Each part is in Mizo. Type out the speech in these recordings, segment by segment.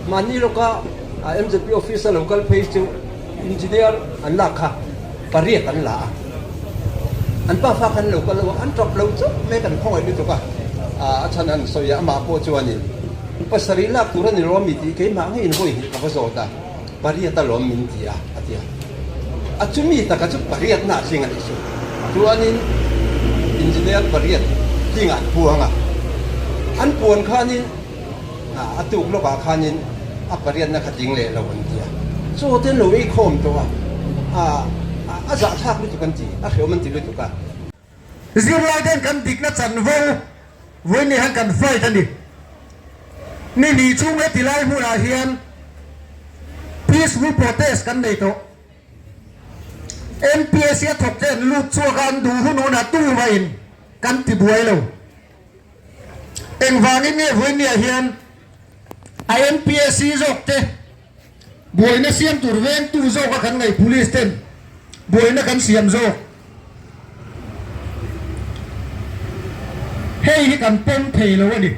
Mahni lawka MZP office a lo kal phei chu engineer an lak kha pariat an la a. An pa fa khan lo kal lo a, an tap lo chauh mai kan khawngaih lutuk a. A chhan an sawi a, amah pawh chuanin pasarih lak tur a ni lo a mi tih keimah ngeiin vawi hnih ka va zawt a, pariat alawm min ti a, a ti a. A chumi taka chu pariatna a tling a nih chu. Chuanin engineer pariat tlingah an puang a, an puan khanin A tuk lawkah khanin a pariatna kha tling leh lo an ti a, chaw te an lo ei khawm tawh a, a zahthlak lutuk an ti, a hreawm an ti lutuk a. Zirlai ten kan dikna chanvo vawiin hian kan fight a ni. Ni hnih chhung heti lai hmunah hian peaceful protest kan nei tawh. MPSC a thawk te an lut chhuak a, an duh hun hunah tumahin kan ti buai lo. Engvangin nge vawinia hian a MPSC zawk te buaina siam tur vengtu zawka kan ngaih police ten buaina kan siam zawk? Hei hi kan pawm thei lo a ni.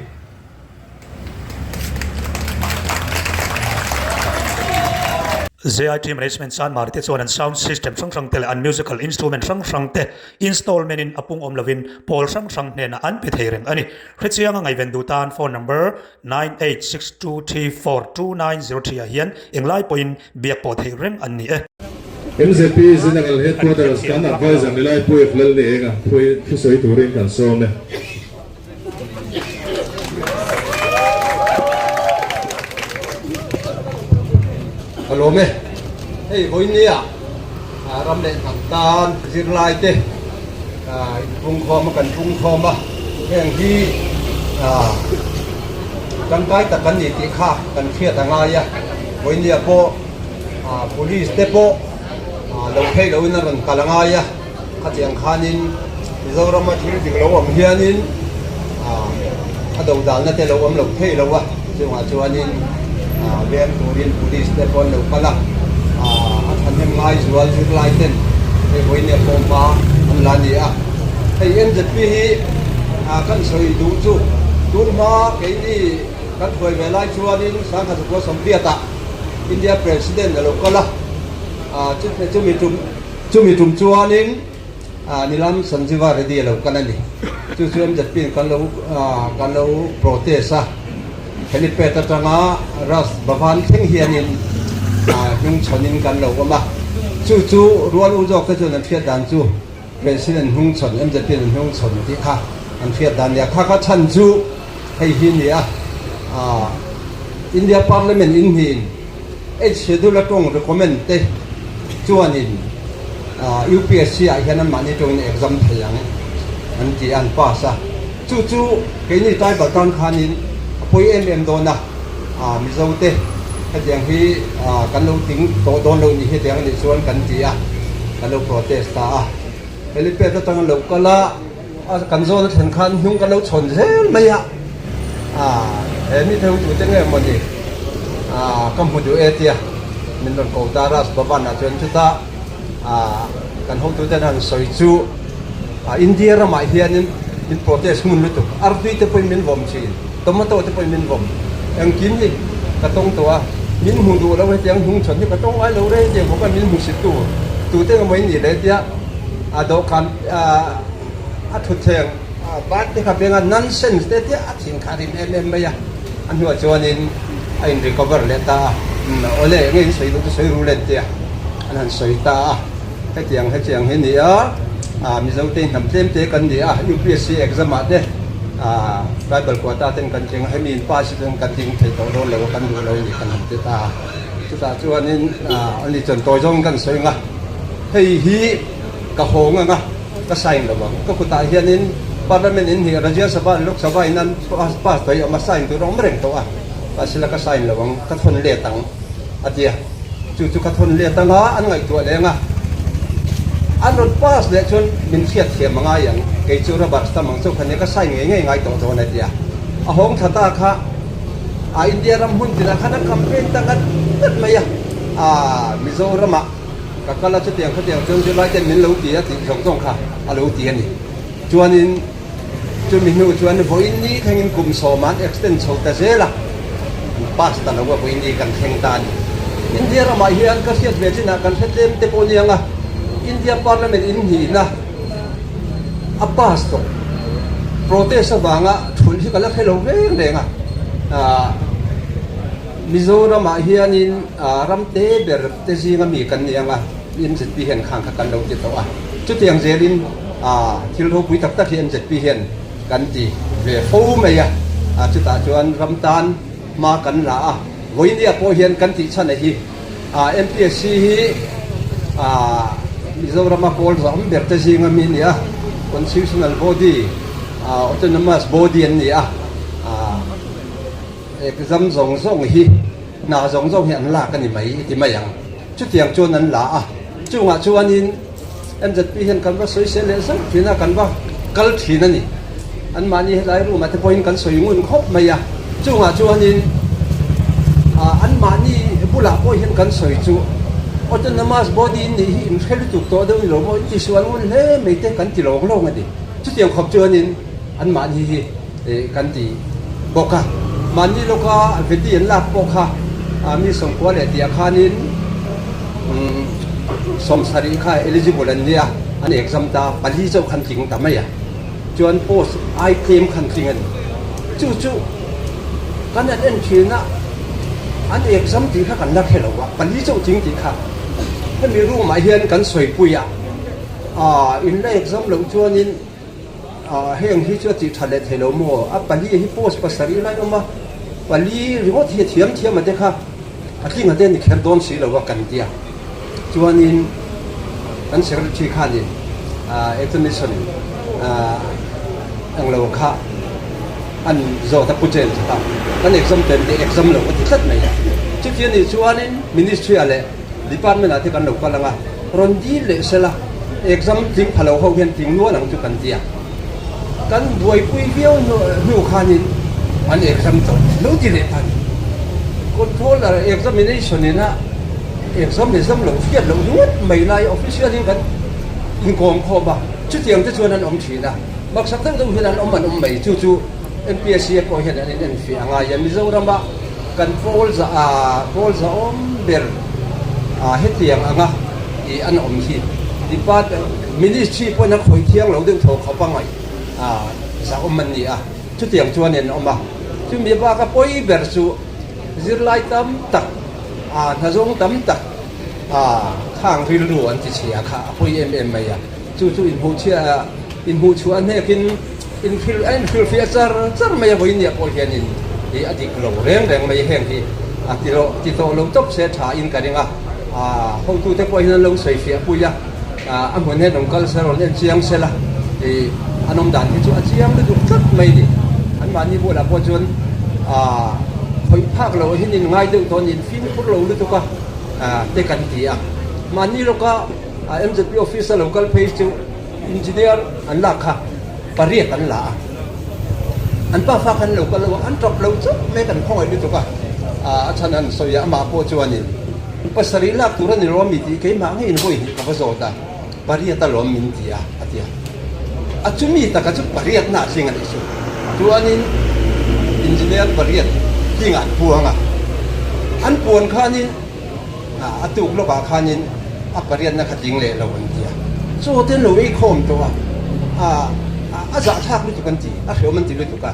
JIT Management Chanmari te chuan an sound system hrang hrang te leh an musical instrument hrang hrang te installment in a pung awm lovin pawl hrang hrang hnenah an pe thei reng a ni. Hrechianga ngaihven duh tan phone number 9862342903 ah hian englai pawhin biak pawh theih reng an ni e. MZP General Headquarters kan Adviser Nilai Puiv Lalnienga thusawi turin kan sawm e. Ka lawm e. Hei vawinia ram leh hnam tan zirlai te inpungkhawm a kan pungkhawm a, heng hi tangkai tak an ni tih kha kan hriat a ngai a. Vawinia pawh police te pawh lo theih loin a rawn kal a ngai a. Khatiang khanin Mizorama thil dik lo awm hianin a do dalna te lo awm lo thei lo a, chungah chuanin veng turin police te pawh an lo kal a, a thahnem ngai zual zirlai ten hei vawiin leh pawh hma an la ni a. Hei MZP hi kan sawi duh chu tun hma keini kan hruai ve lai chuanin Sangha Zakua Sawmriatah India President a lo kal a, chumi tum Chumi tum chuanin Nilam Sanjiva Reddy a lo kal a ni. Chu chu MZP in kan lo kan lo protest a, helipad atanga Raj Bhavan thleng hianin hnungchhawnin kan lo awm a. Chu chu rual u zawk te chuan an hriat dan chu President hnungchhawn, MZP in an hnungchhawn tih kha an hriat dan nia. Kha kha chhan chu hei hi a ni a, India Parliament in hnihin, Eight Schedule atawng recommend te chuanin UPSC ah hian anmahni tawngin exam thei ang an ti a, an pass a. Chu chu keini tribal tan khanin a pawi em em dawn a, Mizo te hetiang hi kan lo ting tawh dawn lo ni hetiang anih chuan kan ti a, kan lo protest ta a. Helipad atanga lo kal a. Kan zawn a thlen khan hnung kan lo chhawn zel mai a, he mi theu tute nge mawni ka hmu duh e tia min rawn ko ta Raj Bhavan ah chuan chutah kan hotuten han sawi chu India ramah hianin min protest hmun lutuk artui te pawhin min vawm thin, tomato te pawhin min vawm engkim hi ka tawng tawh a, min hmu duh lo hetiang hnung chhawn hi ka tawng ngai lo reng tiang bawk a min hmu situ tute nge maw in nih le tia a dawhkan a thutthleng bat te kha veng a nonsense te tia a thin kha a rim em em mai a, a hnuah chuanin a in recover leh ta a, awle enge in sawi duh chu sawi ru len tia an han sawi ta a, hetiang hetiang hi ni a, Mizo te hnam tlem te kan ni a, UPSC exam ah te tribal quota ten kan tling a, hemi in pass hi chuan kan tling thei tawh dawn lo a, kan duh lo a ni kan han ti ta a, chutah chuanin ani chuan tawi zawngin kan sawi ang a, hei hi. Ka haw ngang a, ka sign lo ang. Ka kutah hianin Parliament in hi Rajya Sabha leh Lok Sabha in an pass tawh hi awm a, sign tur a awm reng tawh a. Mahsela ka sign lo ang, ka thawn let ang a ti a. Chu chu ka thawn let ang a, an ngaihtuah leng a. An rawn pass leh chuan min hriat thiam a ngai ang, kei chu rubber stamp ang chauh kha nia ka sign ngei ngei ngai tawh dawn a ti a. A hawng thla ta kha a India ram hmun tinah khan a campaign ta ngat ngat mai a, Mizoramah. Ka kal a chutiang khatiang chuan zirlai ten min lo ti a tih zawng zawng kha a lo ti a ni. Chuanin chumi hnu chuan vawiin ni thlengin kum sawm an extend chho ta zel a. pass ta lo a vawiin kan thleng ta a ni. India ramah hian ka hriat ve chinah kan hre tlem te pawh aniang a, India Parliament inhnihna a pass tawh protest avanga thulh hi ka la hre lo reng reng a. Mizoramah hianin ram te ber te zinga mi kan ni ang a, MZP hian khang kha kan lo ti tawh a. Chutiang zelin thil ropui tak tak hi MZP hian kan ti ve fo mai a, chutah chuan ram tan hma kan la a, vawinia pawh hian kan tih chhan a hi MPSC hi Mizorama pawl zahawm ber te zinga mi a ni a, constitutional body, autonomous body an ni a. Exam zawng zawng hi hna zawng zawng hi an lak a ni mai i ti mai ang. Chutiang chuan an la a, chungah chuanin MZP hian kan va sawi sel leh zauh thin a, kan va kal thin a ni. Anmahni helai room ah te pawhin kan sawi ngun khawp mai a, chungah chuanin anmahni bulah pawh hian kan sawi chu Autonomous body in nih hi inhre lutuk tawh deuh ni lo maw, intisual ngun hle mai te kan ti lawng lawng a ni. Chutiang khawp chuanin anmahni hi. Kan ti bawk a. Mahni lawka veti an lak pawh kha mi sawmkua leh tihah khanin sawmsarih kha eligible an nia, an exam ta pali chauh khan tling ta mai a. Chuan post ai tlem khan tling a ni. Chu chu kan han en thin a, an exam tih kha kan la hre lo a, pali chauh tling tih kha. Hemi room ah hian kan sawipui a, in la exam loh chuanin Heng hi chu a tih tha leh thei lo maw? A pali hi post pasarih lai awm a, pali ringawt hi a thiam thiam a te kha a tling a te ni kher dawn si lo a kan tia. Chuanin kan secretary khanin examination englo kha an zawt a pu chen kha kan exam tel te exam lo a ti tlat mai a. Chuti a nih chuanin ministry ah leh Department ah te kan lo kal ang a, rawn dil leh sela exam tling pha lo ho hian tling nual ang chu kan ti a. Kan buaipui viau hnu khanin an exam tawh lo ti leh ta a ni. Controller examination ina exam exam lo hriat loh ringawt mai lai official in kan inkawm khawm a, chutiang te chuan an awm thin a. Maksak deuh deuh hian an awm an awm mai chu chu MPSC a pawh hian an inenfiah a ngai a. Mizorama Kan pawl za a pawl za awm ber a hetiang anga i an awm hi depart ministry pawhin a khawih thiang lo deuh tho khawp a ngaih a za awm an ni a, chutiang chuan an awm a. Chumi baka pawi ber chu zirlai tam tak a hnazawng tam tak a khang rilru an ti chhia kha a pawi em em mai a, chu chu inhmuhchhia inhmuhchhuah a hnekin Inhrilh a inhrilhfiah char char mai a vawinia pawh hianin hi a dik lo reng reng mai heng hi a ti lo ti tawh lo tawp se tha in ka ring a, hotute pawh hian an lo sawifiah pui a, a hmun hian rawn kal se rawn en chiang se la ih an awm dan hi chu a chiang lutuk tlat mai ni. Anmahni bulah pawh chuan khawih phak loh hian in ngai deuh tawh a ni, in fimkhur lo lutuk a te kan ti a, mahni lawka MZP office a lo kal phei chu Engineer an lak kha pariat an la a, an pa fa khan lo kal lo a, an tap lo chauh mai kan khawngaih lutuk a, a chhan an sawi a, amah pawh chuanin pasarih lak tur a ni lo ami tih keimah ngeiin vawi hnih ka va zawt a, pariat alawm min ti a, a ti a, a chumi taka chu pariatna a tling a nih chu, chuanin engineer pariat tlingah an puang a, an puan khanin. A tuk lawkah khanin a pariatna kha tling leh lo an ti a, chaw te an lo ei khawm tawh a, a zahthlak lutuk an ti, a hreawm an ti lutuk a,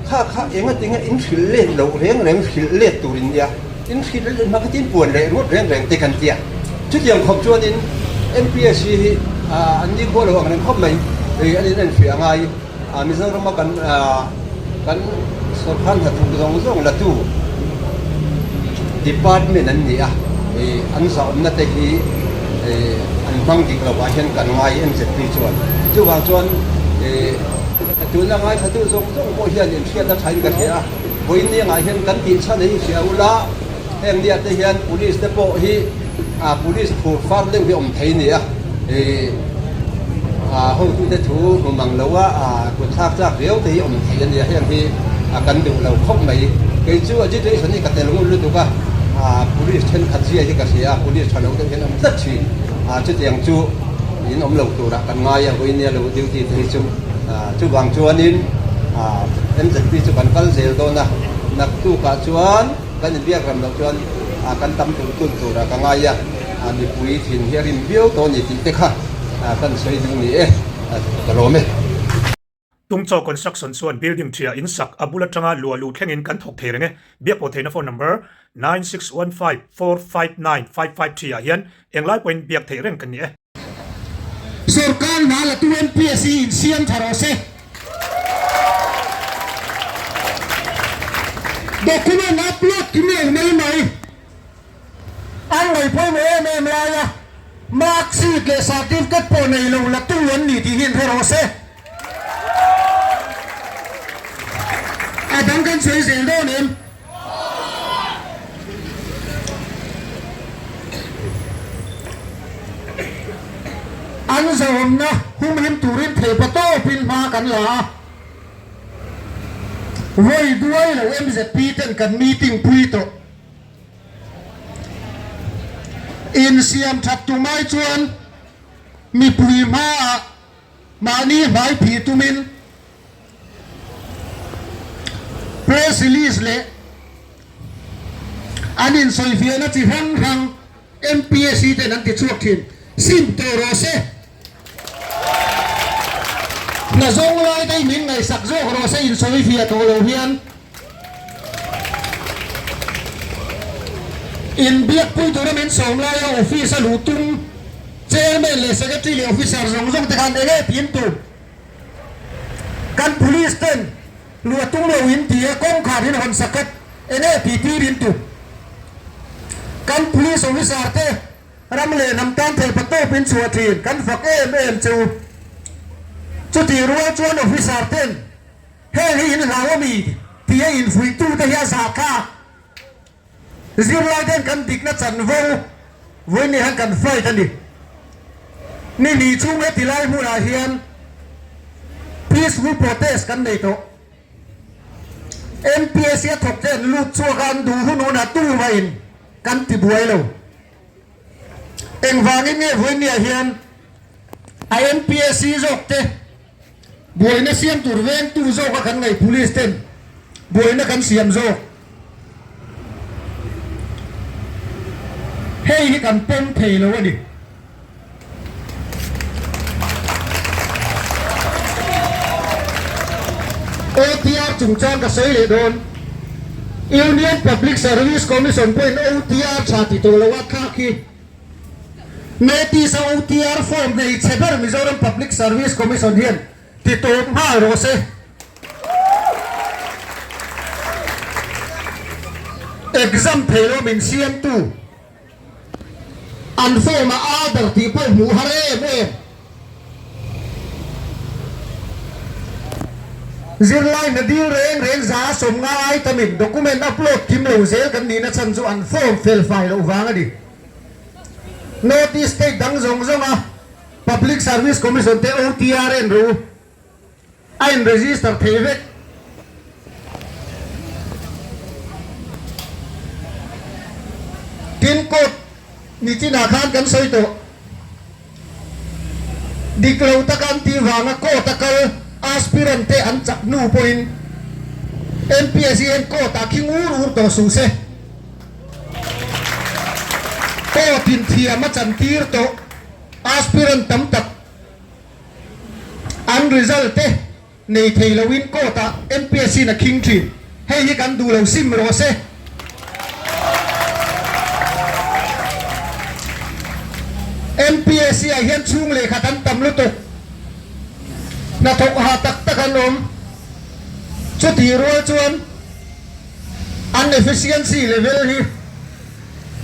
kha kha enga tinge in hrilh let loh reng reng hrilh let tur in nia, in hrilh let hma kha tin puan leh ruat reng reng te kan ti a, chutiang khawp chuanin MPSC hi an ni khuah lo ang reng khawp mai, an in enfiah a ngai. Mizorama kan kan sorkar hnathawk zawng zawng latu department an ni a, an zahawmna te hi an hmang dik lovah hian kan ngai MZP chuan. Chuvang chuan tuna ngaithlatu zawng zawng pawh hian inhriat a thain ka hria a, vawiin niangah hian kan tih chhan hi hria ula, heng nia te hian police te pawh hi police phur far deuh hi awm thei a ni a, hotute thu hmu mang lo a kut thlak chak riau te hi awm thei a ni a, heng hi kan duh lo khawp mai. Kei chu agitation hi ka tel ngun lutuk a, police thenkhat zia hi ka hria a, police tha lo deuh hian awm tlat thin, chutiang chu in awm lo turah kan ngai a, vawiin nia lo duty te hi chu chuvang chuanin MZP chu kan kal zel dawn a, naktukah chuan. Kan inbiak ram loh chuan kan tam tur tun turah ka ngai a, mipui thin hi a rim viau tawh a ni tih te kha kan sawi duh ni e, ka lawm e. Tungchaw Construction chuan building ṭhia in sak a bul aṭanga luah luh thlengin kan thawk thei reng e. Biak pawh theihna phone number 9615459553 ah hian englai pawhin biak theih reng kan ni e. Sorkar hna latu MPSC insiam tha rawh se. Document upload kim lo mai mai. An ngaih pawimawh em em laia mark sheet leh certificate pawh nei lo latu an ni tih hi inhre rawh se. A dang kan sawi zel dawn em? An zahawmna humhim turin theipa tawpin hma kan la a. Vawi duai lo MZP ten kan meeting pui tawh. Insiam that tumai chuan mipui hmaah mahni hmai phih tumin press release leh an insawifiahna chi hrang hrang MPSC ten an ti chhuak thin. Sim tawh rawh se. Hna zawng lai te min ngaihsak zawk rawh se insawifiah tawh lo hian. Inbiakpui tura min sawm laia office a luh tum Chairman leh Secretary leh Officer zawng zawng te khan enge tih in tum? Kan Police ten luh a tum lo in ti a, kawngkhar in hawn sak khat enge tih tir in tum? Kan Police Officer te ram leh hnam tan thei pa tawp in chhuah thin kan fak em em che u. Chutih rual chuan Officer ten Heng hi in hlau a mi tih a infuihtute hi a zah thlak. Zirlai ten kan dikna chanvo vawiin hian kan fight a ni. Ni hnih chhung heti lai hmunah hian peaceful protest kan nei tawh. MPSC a thawk te an lut chhuak a, an duh hun hunah tumahin kan ti buai lo. Engvangin nge vawiinniah hian a MPSC zawk te Buaina siam tur vengtu zawka kan ngaih police ten buaina kan siam zawk. Hei hi kan pawm thei lo a ni. OTR chungchang ka sawi leh dawn. Union Public Service Commission pawhin OTR tha ti tawh lo a thlak hi. Notice a OTR form nei chhe ber Mizoram Public Service Commission hian ti tawp nghal rawh se. Exam thei lo min siamtu an form a other tih pawh hmuh har em em. Zirlai hna dil reng reng 150 aitamin document upload kim lo zel kan nihna chhan chu an form fel fai loh vang a ni. North East state dang zawng zawnga Public Service Commission te OTR en ru a in register thei vek. Tin court ni chinah khan kan sawi tawh. Dik lo taka an tih vanga court a kal aspirant te an chak hnu pawhin MPSC hian court ah khing ur ur tawh suh se. Court in thiam a chantir tawh aspirant tam tak an result te Nei thei loin court ah MPSC in a khing thin. Hei hi kan duh lo sim rawh se. MPSC ah hian chhung lehkha kan tam lutuk. Hnathawk ha tak tak an awm. Chutih rual chuan an efficiency level hi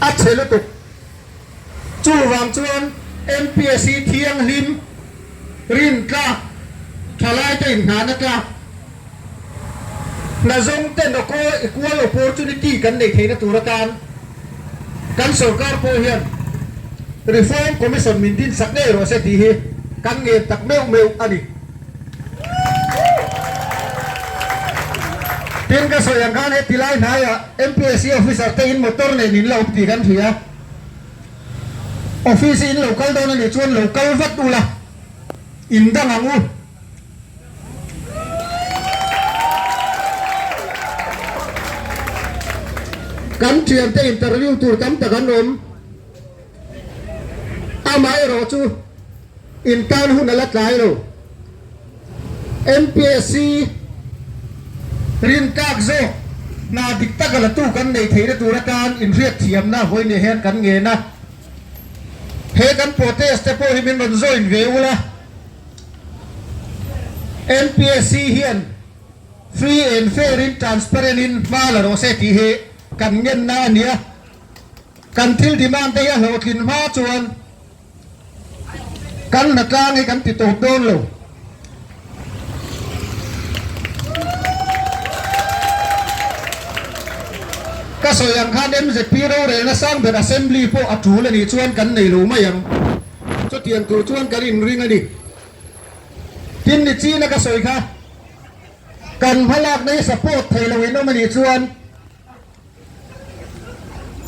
a chhe lutuk. Chuvang chuan MPSC thianghlim, rintlak, thalaite inhnahna tlak, hna zawng ten equal opportunity kan neih theihna tur atan kan sorkar pawh hian Reform Commission min dinsak ngei rawh se tih hi kan ngen tak meuh meuh a ni. Tin ka sawi ang khan heti lai hnaiah MPSC officer te in motor nen in la awm tih kan hria. Office in lo kal dawn a nih chuan lo kal vat ula, in dang ang u. Kan thiante interview tur tam tak an awm. Amaherawhchu intan hun a la tlai lo. MPSC rintlak zawk hna dik tak a la tu kan neih theihna tur atan inhriatthiamna vawiin hian kan ngen a. He kan protest te pawh hi min rawn join ve ula. MPSC hian free and fair in transparent in hma la rawh se tih hi kan ngenna a ni a. Kan thil demand te hi a hlawhtlin hma chuan kan hnatlang hi kan ti tawp dawn lo. Ka sawi ang khan MZP rorelna sang ber Assembly pawh a tul a nih chuan kan nei lo mai ang. Chutiang tur chuan kan inring a ni. Tin ni china ka sawi kha kan hmalakna hi support thei lo in awm a nih chuan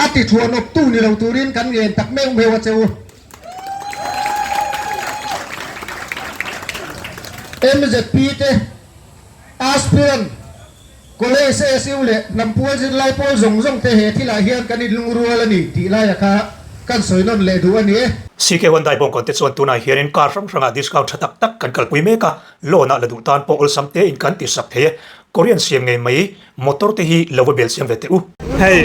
a ti thuan awptu ni lo turin kan ngen tak meuh meuh a che u. MZP te aspirant College SU leh hnampual zirlai pawl zawng zawng te he thilah hian kan inlungrual a ni tih laia kha kan sawi nawn leh duh a ni e. CK Hyundai bawngkawn te chuan tunah hianin car hrang hrangah discount tha tak tak kan kalpui mek a, loan ah la duh tan pawh awlsam tein kan ti sak thei e. Korean siam ngei mai Motor te hi lo va bel siam ve teh u. Hei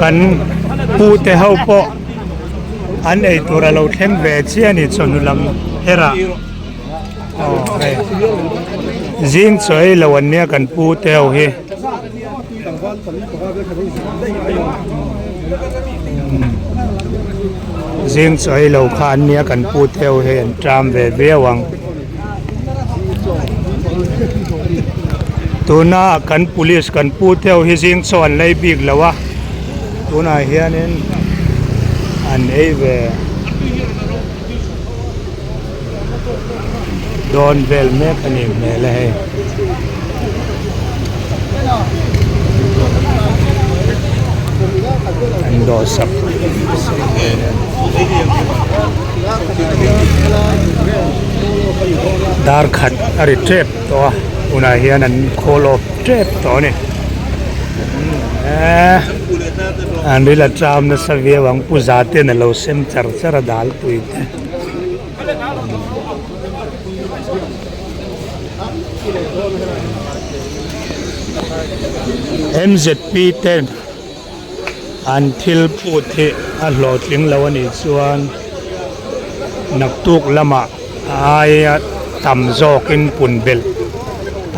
kan pu te ho pawh an ei tur a lo thleng ve chiah a ni chawhnu lam herah aw hei zing chaw ei lo an nia kan pu te ho hi. Zing chaw ei lo kha an nia kan pu te ho hi an ṭam ve viau ang. Tuna kan police kan pu te ho hi zing chaw an lei bik lo a tunah hianin an ei ve dawn vel mek a nih hmel a hei. An dawhsak dar khat a ri tep tawh a tunah hian an call off tep tawh a ni eee an ril a cham nasa viau ang pu za ten a lo sem char char a dal pui te. MZP ten an thil phut hi a hlawhtling lo a nih chuan naktuk lamah a aia tam zawkin pun belh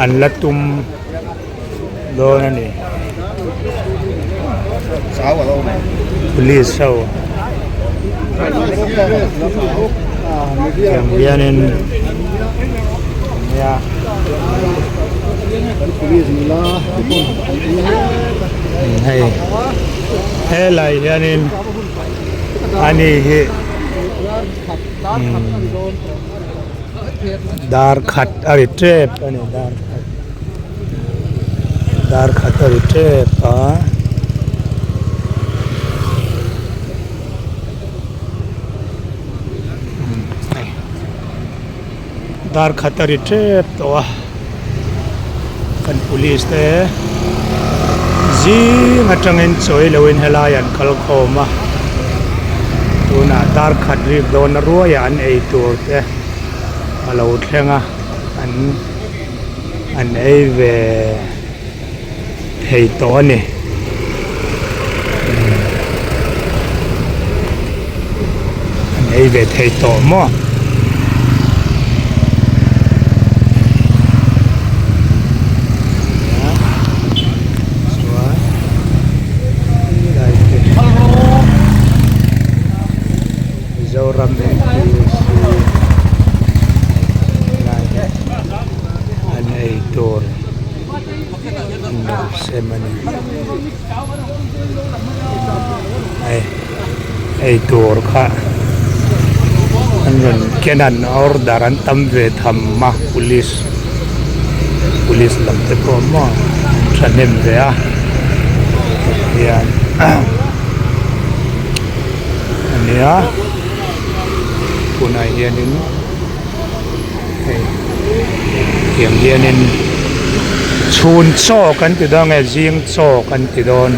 an la tum dawn a ni. Police ho tiang hianin nia hei helai hianin ani hi dar khat a ri tep a ni dar khat. Dar khat a ri tep a. Dar khat a ri tep tawh a kan police te zing atangin chawi loin helai an kal khawm a tunah dar khat rik dawn a ruaiah an ei tur te a lo thleng a an. An ei ve thei tawh a ni. An ei ve thei tawh maw? Chuan helai te Mizoram MPSC helai hi. An ei tur an lo sem a ni. Hei ei tur kha an rawn ken an order an tam ve tham a police police lam te pawh maw an thahnem ve a tihian a nia tunah hianin. Hei tiang hianin Chhun chaw kan ti dawn nge zing chaw kan ti dawn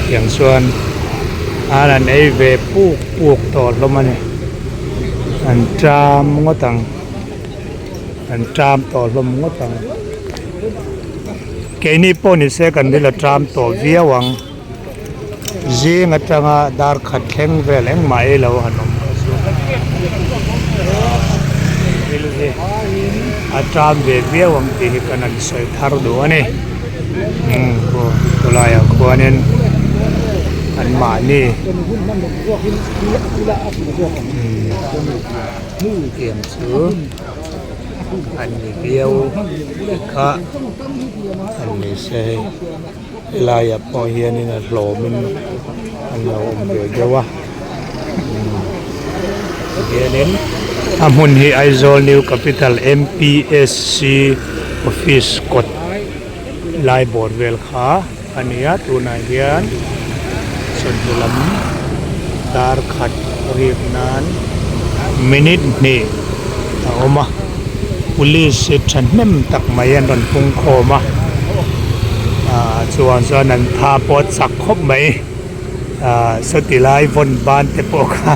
tiang chuan an han ei ve puk puk tawh hlawm a ni an ṭam ngawt ang an ṭam tawh hlawm ngawt ang keini pawh ni se kan ril a ṭam tawh viau ang. Zing atanga dar khat thleng vel engmah ei lo han awm kha chu thil hi a ṭam ve viau ang tih hi kan han sawi thar duh a ni umm aw chulaiah khuanin an mahni umm tiang chu an ni viau kha an ni se hei. Helaiah pawh hianin a hlawmin an lo awm ve deuh a tihianin a hmun hi Aizawl New Capital M_P_S_C office kawt lai bawr vel kha a ni a tunah hian chawhnu lam dar khat rik nan minute hnih a awm a. Police hi thahnem tak mai an rawn pung khawm a ah chuan chuan an tha pawh a chak khawp mai ah sawti lai vawn ban te pawh kha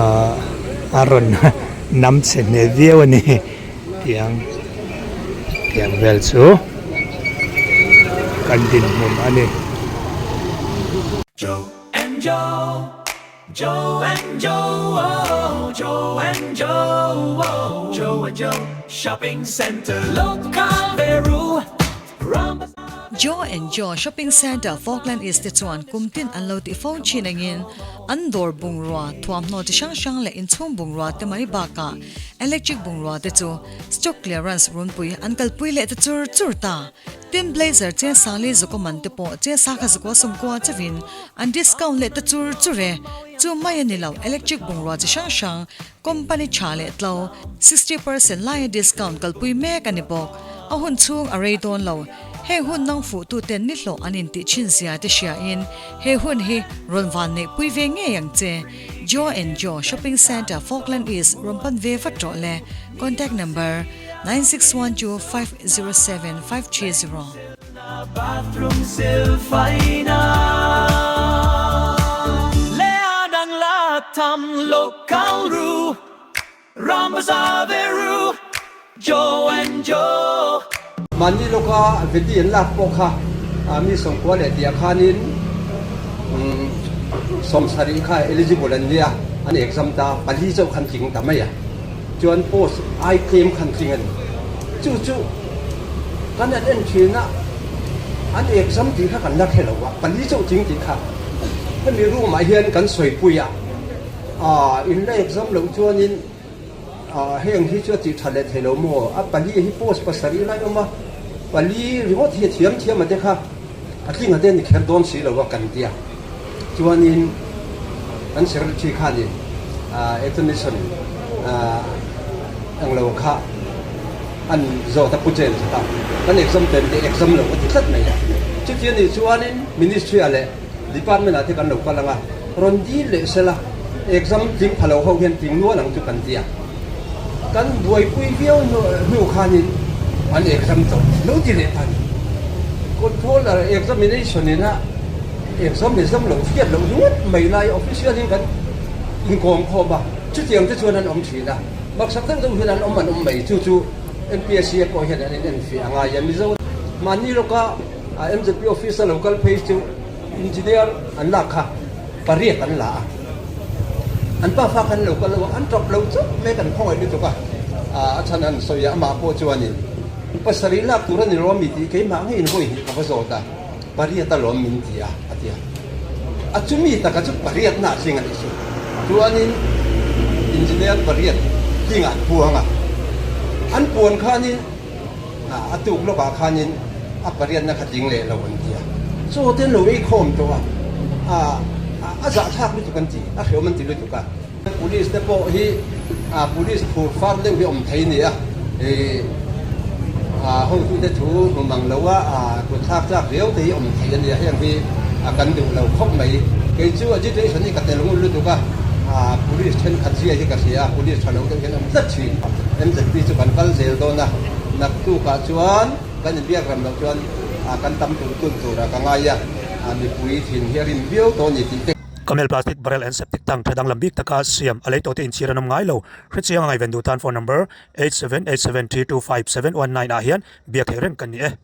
ah a rawn nam chhe hneh viau a ni tiang tiang vel chu kan dinhmun a ni. Joe and Joe, oh, Joe and Joe, oh, Joe and Joe Shopping Centre, Local Veru, Ram. Joe and Joe Shopping Centre, Falkland East te chuan kum tin an lo tih fo thin angin an dawr bungrua, thuamhnaw chi hrang hrang leh inchhung bungrua te mai bakah electric bungrua te chu stock clearance runpui an kalpui leh ta chur chur ta. Tin blazer che sali zuka man te pawh che sakha zukua sawmkua chauhin an discount leh ta chur chur e. Chu mai a ni lo, electric bungrua chi hrang hrang, company tha leh tlo, 60% laia discount kalpui mek a ni bawk. A hun chhung a rei dawn lo. Heng hun nang fuh tuten ni hlawh an intih thin zia te hriain he hun hi rawn van neihpui ve ngei ang che. Joe and Joe Shopping Centre, Falkland East rawn pan ve vat rawh le. Contact number. 9612 507 530. Bathroom silfaina leh a dang la tham local ru Ram Bazaar ve ru Joe and Joe. Mahni lawka veti an lak pawh kha mi sawmkua leh tih ah khanin sawmsarih kha eligible an nia, an exam ta pali chauh khan tling ta mai a. Chuan post ai tlem khan tling a ni. Chu chu kan an en thin a, an exam tih kha kan la hre lo a, pali chauh tling tih kha. Hemi room ah hian kan sawipui a, aah in la exam loh chuanin aah heng hi chu a tih tha leh thei lo maw, a pali hi post pasarih lai awm a, pali ringawt hi a thiam thiam a te kha a tling a te ni kher dawn si lo a kan tia. Chuanin kan secretary khanin examination englo kha an zawt a pu James kha kan exam ten te exam lo a ti tlat mai a. Chuti anih chuanin ministry ah leh department ah te kan lo kal ang a, rawn dil leh sela exam tling pha lo ho hian tling nual ang chu kan ti a. Kan buaipui viau hnu khanin an exam tawh lo ti leh ta a ni. Controller examination ina Exam exam lo hriat loh ringawt mai lai official in kan inkawm khawm a, chutiang te chuan an awm thin a, maksak deuh deuh hian an awm an awm mai, chu chu MPSC a pawh hian an inenfiah a ngai a, Mizo mahni lawka MZP office a lo kal phei chu engineer an lak kha pariat an la a, an pa fa khan an lo kal lo a, an tap lo chauh mai kan khawngaih lutuk a, a chhan an sawi a, amah pawh chuanin pasarih lak tur a ni lo a mi tih keimah ngeiin vawi hnih ka va zawt a. Pariat a lawm min ti a, a ti a. A chumi taka chu pariatna a tling a nih chu. Chuanin engineer pariat tlingah an puang a. An puan khanin a tuk lawkah khanin a pariatna kha tling leh lo an ti a. Chaw te an lo ei khawm tawh a, a zahthlak lutuk an ti, a hreawm an ti lutuk a. Police te pawh hi police phur far deuh hi awm thei a ni a, hotute thu hmu mang lo a kut thlak tlak riau te hi awm thei a ni a, heng hi kan duh lo khawp mai. Kei chu agitation hi ka tel ngun lutuk a, police thenkhat zia hi ka hria a, police tha lo deuh hian awm tlat thin. MZP chu kan kal zel dawn a, naktukah chuan. Kan inbiak ram loh chuan kan tam tulh tulh turah ka ngai a, mipui thin hi a rim viau tawh a ni tih te. Camel plastic barrel and septic tank tha danglam bik taka siam a lei tawhte inchhir an awm ngai lo. Hrechiang a ngaihven duh tan phone number 8787325719 ah hian biak theih reng kan ni e.